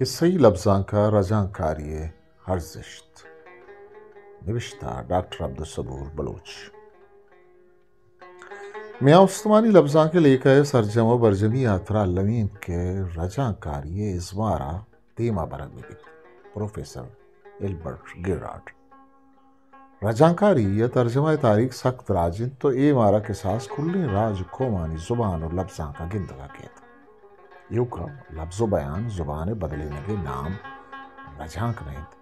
کسہی لبزانک ءَ رجانکاری ءِ ارزشت۔ نبشتہ ڈاکٹر عبدالصبور بلوچ۔ میاں استمانی لبزانک ءِ لیکہ ءِ سرجم ءُ برجمی ءِ ہاترا المی انت کہ رجانکاری ءِ ازمار ءَ دیما برگ بہ بیت۔ Professor Albert Gerard. رجانکاری یا ترجمہ ءِ تاریخ سک دراج انت ءُ اے مارا کساس کلیں راج ءُ قومانی زبان ءُ لبزانک ءَ گندگ ءَ کیت۔ ایوکا لبز ءُ بیان زبان ءِ بدلینگ ءِ نام رجانک نہ انت،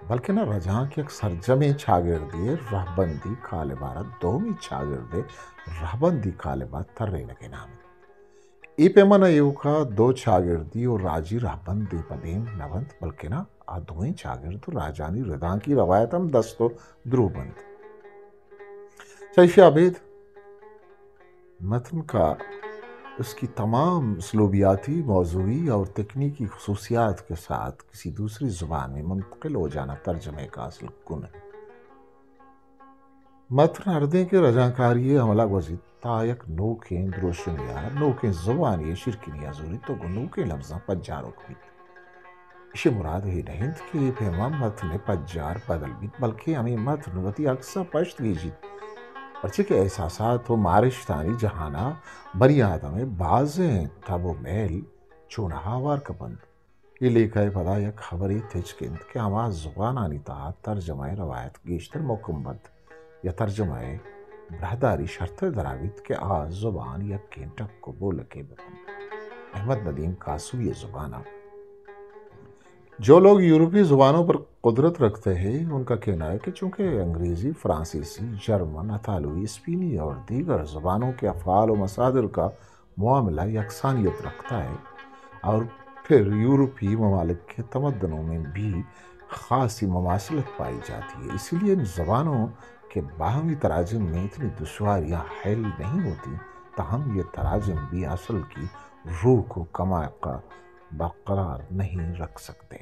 بلکنا رجانک یک سرجمیں چاگردے ءِ رہبندی کالب ءَ را دومی چاگرد ءِ رہبندی کالب ءَ ترینگ ءِ نام انت۔ اے پیما نہ ایوکا دو چاگردی ءُ راجی رہبند دیم پہ دیم نہ بنت، بلکنا آ دوئیں چاگرد ءُ راجانی ردانکی روایت ہم دست ءُ درو بنت۔ چہ ایشی ءَ ابید متن کا اس کی تمام اسلوبیاتی، موضوعی اور تکنیکی خصوصیات کے ساتھ کسی دوسری زبان میں منتقل ہو جانا ترجمہ کا اصل گن ہے۔ متن ہردیں کہ رجانکاری ءِ عمل ءَ گوزیت، تاں یک نوکیں دروشمے ءَ، نوکیں زبانے ءِ شیرکنی ءَ زوریت ءُ گوں نوکیں لبزاں پجاروک بیت۔ ایشی مراد اے نہ انت کہ اے پیما متن ءِ پجار بدل بیت، بلکیں ہمے متن وتی عکس ءَ پشت گیجیت، پرچے کہ احساسات ءُ مارشتانی جہان ءَ بنی آدم ءِ بازیں تب ءُ میل چوناہا ہوار کپنت۔ اے لیکہ ءِ پدا یک ہبرے تچک انت کہ ہما زبانانی تہا ترجمہ ءِ روایت گیشتر مھکم بنت یا ترجمہ ءِ براہداری شرتر درا بیت کہ آ زبان یکیں ٹک ءُ بولکے بہ بنت۔ احمد ندیم کاسوئی ءِ زبان ءَ۔ جو لوگ یورپی زبانوں پر قدرت رکھتے ہیں، ان کا کہنا ہے کہ چونکہ انگریزی، فرانسیسی، جرمن، اطالوی، اسپینی اور دیگر زبانوں کے افعال و مصادر کا معاملہ یکسانیت رکھتا ہے اور پھر یورپی ممالک کے تمدنوں میں بھی خاصی مماثلت پائی جاتی ہے، اسی لیے ان زبانوں کے باہمی تراجم میں اتنی دشواریاں حل نہیں ہوتی، تاہم یہ تراجم بھی اصل کی روح کو کما برقرار نہیں رکھ سکتے۔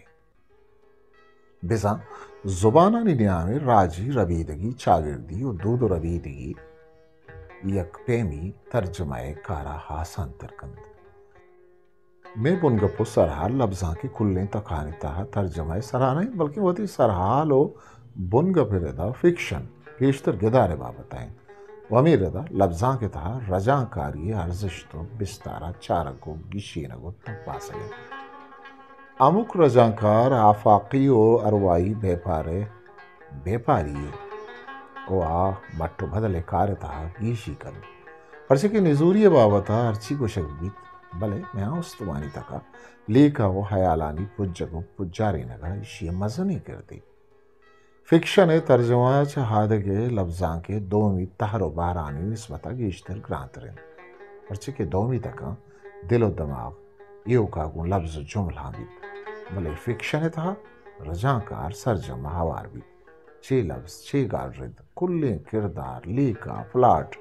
بزاں زبانانی نیام ءَ راجی ربیدگی، چاگردی ءُ دود ءُ ربیدگی یک پیمی ترجمہ ءِ کار ءَ آسان تر کنت۔ مئے بنگپ ءُ سرحال لبزانک ءِ کلیں تکانی تہا ترجمہ ءِ سرا نہ انت، بلکیں وتی سرحال ءُ بنگپ ءِ ردا فکشن گیشتر گدار ءِ بابت ءَ انت۔ ءُ ہمے ردا لبزانک ءِ تہا رجانکاری ءِ ارزشت ءُ بستار ءَ چارگ ءُ گیشینگ ءُ تپاسگ انت۔ ہمک رجانکار آفاقی ءُ ارواحی بیپار ءِ بیپاری یے ءُ آ مٹ ءُ بدل ءِ کار ءِ تہا گیشی کنت۔ پرچہ کہ نزوری ءِ بابت ءَ ہرچی گوشگ بیت، بلے میاں استمانی تک ءَ لیکہ ءُ ہیالانی پجگ ءُ پجارینگ ءَ ایشی ءِ مزنیں کردے۔ فکشن ءِ ترجمہ چہ آدگہ لبزانک ءِ دومی تہر ءُ بہرانی نسبت ءَ گیشتر گرانتر انت، پرچے کہ دومی تکاں دل ءُ دماغ ایوکا گوں لبز ءُ جملاں بیت، بلے فکشن ءِ تہا رجانکار سرجم ءَ ہوار بیت۔ چے لبز، چے گالرد، کلیں کردار، لیکہ، پلاٹ،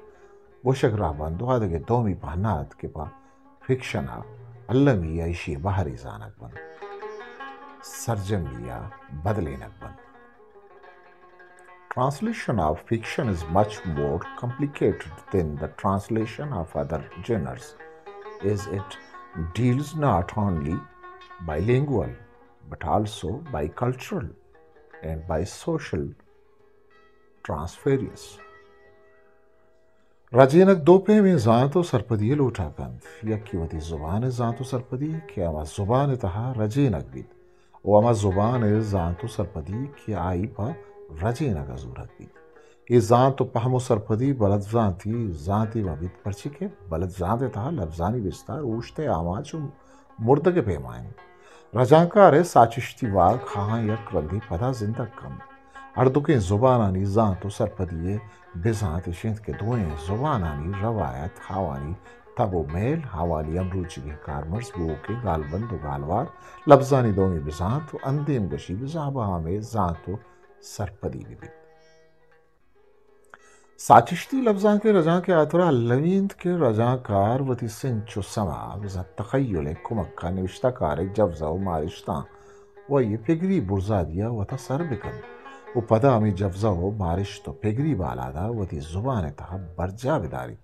گوشگ رہبند ءُ آدگہ دومی پہنات کہ پہ فکشن ءَ المی ءَ ایشی ءِ بہرے زانگ بنت، سرجمی ءَ بدلینگ بنت۔ Translation of fiction is much more complicated than the translation of other genres, as it deals not only bilingual but also bicultural and bisocial transference. رجینگ دو پیمیں زانت ءُ سرپدی ءِ لوٹا کنت۔ یکے وتی زبان ءِ زانت ءُ سرپدی کہ ہما زبان ءِ تہا رجینگ بیت ءُ ہما زبان ءِ زانت ءُ سرپدی کہ آئی پہ رجینگ ءَ زورگ بیت۔ اے زانت ءُ پہم ءُ سرپدی بلد زانتی زانتے مہ بیت، پرچے کہ بلد زانت ءِ تہا لبزانی بستار اوشت ءِ آماچ ءُ مردگ ءِ پیما انت۔ رجانکار ءِ ساچشتی واک آہاں یک رندے پدا زندگ کنت۔ ہردوکیں زبانانی زانت ءُ سرپدی ءِ بزانت اش انت کہ دوئیں زبانانی روایت، آوانی تب ءُ میل، آوانی ہمروچیگیں کارمرز، بوؤکیں گالبند ءُ گالوار، لبزانی دومی بزانت ءُ اندیم گوشی بزاں بہمیں زانت ءُ سرپدی بہ بیت۔ ساچشتی لبزانک ءِ رجانک ءِ ہاترا المی انت کہ رجانکار وتی سنچ ءُ سما بزاں تخیل ءِ کمک ءَ نبشتہ کار ءِ جوزہ ءُ مارشتاں ءُ آئی ءِ پگری برزادی ءَ وت ءَ سر بہ کنت ءُ پدا ہمے جوزہ ءُ مارشت ءُ پگری بالاد ءَ وتی زبان ءِ تہا برجاہ بہ داریت۔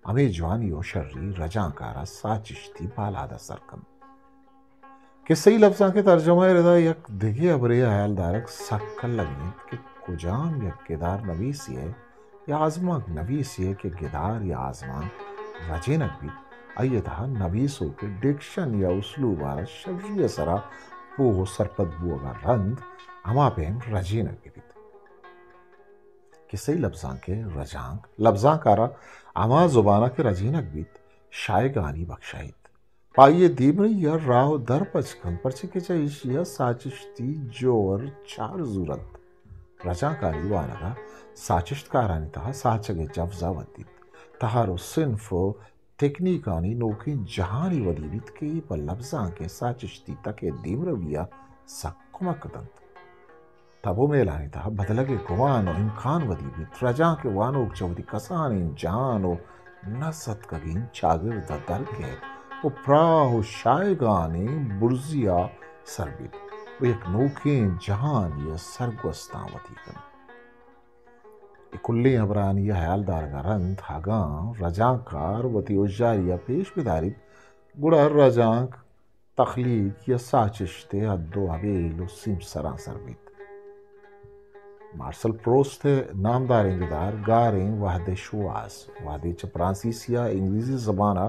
ہمے جوانی ءُ شری رجانکار ءَ ساچشتی بالاد ءَ سر کنت۔ کسہی لبزانک ءِ ترجمہ ءِ ردا یک دگہ ہبرے ءِ ہیال دارگ سک کلگی انت کہ کجام یک گدار نویسے ءِ یا آزمانک نویسے ءِ کہ گدار یا آزمانک رجینگ بیت، آئی ءِ تہا نویسوک ءِ ڈکشن یا اسلوب ءَ را شری ءِ سرا پوہ ءُ سرپد بوگ ءَ رند ہما پیم رجینگ بہ بیت۔ کسہی لبزانک ءِ رجانک لبزانک ءَ را ہما زبان ءَ کہ رجینگ بیت، شایگانی بکشائیت۔ پہ آئی ءِ دیمروی ءَ راہ ءُ در پچ کنت، پرچے کہ چہ ایشی ءَ ساچشتی جوہر چار زورنت۔ رجانکانی وانگ ءَ ساچشتکارانی تہا ساچگ ءِ جوزہ ودیت۔ تہر ءُ صنف ءُ تکنیکانی نوکیں جہانے ودی بیت کہ اے پہ لبزانک ءِ ساچشتی تک ءِ دیمروی ءَ سک کمک دنت۔ تب ءُ میلانی تہا بدلگ ءِ گمان ءُ امکان ودی بیت۔ رجانک ءِ وانوک چہ وتی کسانیں جہان ءُ نہ ستکگیں چاگرد ءَ در کئیت ءُ پراہ ءُ شایگانیں برزی ءَ سر بیت ءُ یک نوکیں جہانے ءِ سرگوستاں وتی کنت۔ اے کلیں ہبرانی ءِ ہیال دارگ ءَ رند اگاں رجانکار وتی ہوشیاری ءَ پیش بداریت، گڑا رجانک تخلیق یا ساچشت ءِ حد ءُ حبیل ءُ سیمسراں سر بیت۔ مارسل پروست ءِ نامداریں گدار گاریں وہد ءِ شوہاز، وہدے چہ فرانسیسی ءَ انگریزی زبان ءَ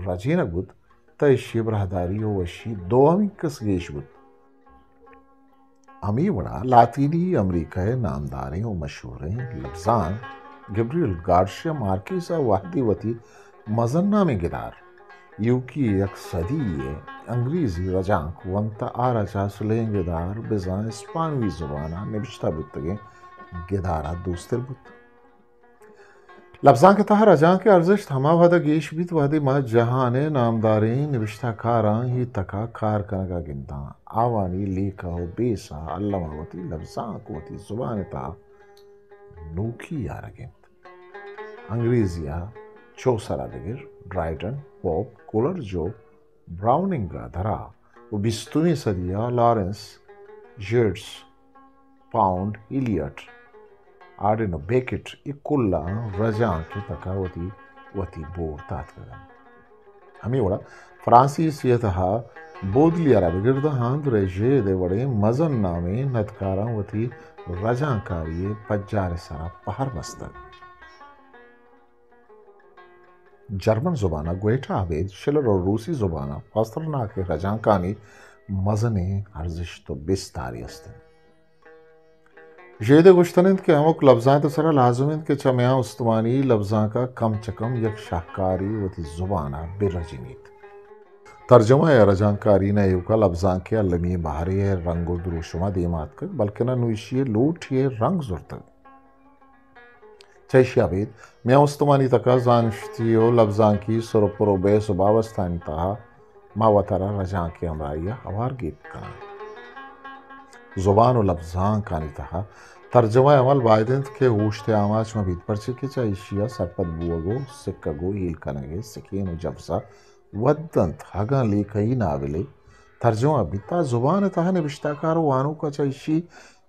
رجینگ بوت، تہ ایشی ءِ براہداری ءُ وشی دومی کس گیش بوت۔ ہمے وڑا لاطینی امریکہ ءِ نامداریں ءُ مشہوریں لبزانک گبریل گارشیا مارکیز ءَ وہدے وتی مزن نامیں گدار ایوکی یک صدی ءِ انگریزی رجانک ونت، آ را چہ اصلیں گدار بزاں اسپانوی زبان ءَ نبشتہ بوتگیں گدار ءَ دوستر بوت۔ لبزانک ءِ تہا رجانک ءِ ارزشت ہما وہد ءَ گیش بیت، وہدے ما جہان ءِ نامداریں نبشتہ کاراں اے تک ءَ کار کنگ ءَ گنداں۔ آوانی لیکہ ءُ بیسہ الم ءَ وتی لبزانک ءُ وتی زبان ءِ تہا نوکی آرگ ءَ انت۔ انگریزی ءَ چوسر ءَ بگر ڈرائیڈن، پوپ، کولرج ءُ براؤننگ ءَ درا ءُ بیستمی صدی ءَ لارنس، یئٹس، پاؤنڈ، ایلیٹ، آرڈن ءُ بیکٹ، اے کلاں رجانک ءِ تک ءَ وتی، وتی بور داتگ انت۔ ہمے وڑا فرانسیسی ءِ تہا بودلیئر ءَ بگر داں آندرے ژیدے وڑیں مزن نامیں ندکاراں وتی رجانکاری ءِ پجار ءِ سرا پہر بستگ۔ جرمن زبان ءَ گوئٹہ ابید شلر ءُ روسی زبان ءَ پاسترناک ءِ رجانکانی مزنیں ارزشت ءُ بستارے است انت۔ ژیدے گوشتن انت کہ ہمک لبزانت ءِ سرا لازم انت کہ چہ میان استمانی لبزانک ءَ کم چہ کم یک شاہکارے وتی زبان ءَ بہ رجینیت۔ ترجمہ ءُ رجانکاری ءِ ایوک ءَ لبزانک ءِ المی بہرے ءِ رنگ ءُ دروشم ءَ دیما اتکگ، بلکنا نوں ایشی ءِ لوٹی ءِ رنگ زرتگ۔ چہ ایشی ءَ ابید میان استمانی تک ءَ زانشتی ءُ لبزانکی سر ءُ پر ءُ بحث ءُ بابستانی تہا ما وتارا رجانک ءِ ہمراہی ءَ ہوار گیپت کناں۔ زبان ءُ لبزانکانی تہا ترجمہ ءِ عمل باید انت کہ اوشت ءِ آماچ مہ بیت، پرچے کہ چہ ایشی ءَ سرپد بوگ ءُ سکگ ءُ ہیل کنگ ءِ سکین ءُ جوزہ ودنت۔ اگاں لیکہی ناولے ترجمہ بیت، آ زبان ءِ تہا نبشتہ کار ءُ وانوک ءَ چہ ایشی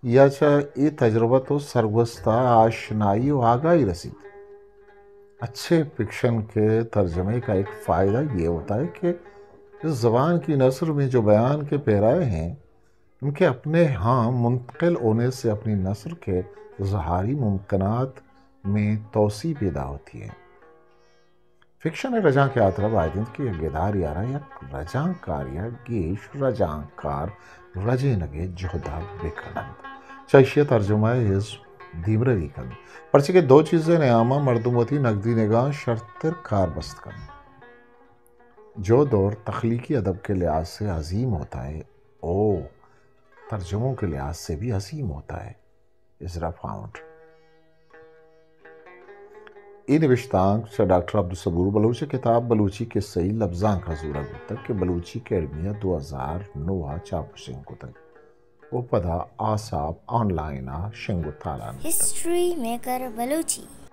یا چہ اے تجربت ءُ سرگوست ءَ آشنائی ءُ آگاہی رسیت۔ اچھے فکشن کے ترجمے کا ایک فائدہ یہ ہوتا ہے کہ اس زبان کی نثر میں جو بیان کے پیرائے ہیں، ان کے اپنے ہاں منتقل ہونے سے اپنی نثر کے اظہاری ممکنات میں توسیع پیدا ہوتی ہے۔ فکشن ءِ رجانک ءِ ہاترا باید انت کہ یک گدارے ءَ را یک رجانکارے ءَ گیش رجانکار رجینگ ءِ جہد ءَ بہ کن انت۔ چہ ایشی ءَ ترجمہ ءِ ازم دیمروی کنت، پرچے کہ دو چیز ءِ نیام ءَ مردم وتی نگدینگاں شرتر کار بست کنت۔ جو دور تخلیقی ادب کے لحاظ سے عظیم ہوتا ہے، وہ ترجموں کے لحاظ سے بھی عظیم ہوتا ہے۔ ازرا فاؤنڈ۔ اے نبشتانک چہ ڈاکٹر عبدالصبور بلوچ ءِ کتاب بلوچی کسہی لبزانک ءَ زورگ بوتگ کہ بلوچی اکیڈمی ءَ دو ہزار نو ءَ چاپ ءُ شنگ کتگ ءُ پدا آساپ آن لائن ءَ شنگ ءُ تالان بوتگ۔ History maker Balochi.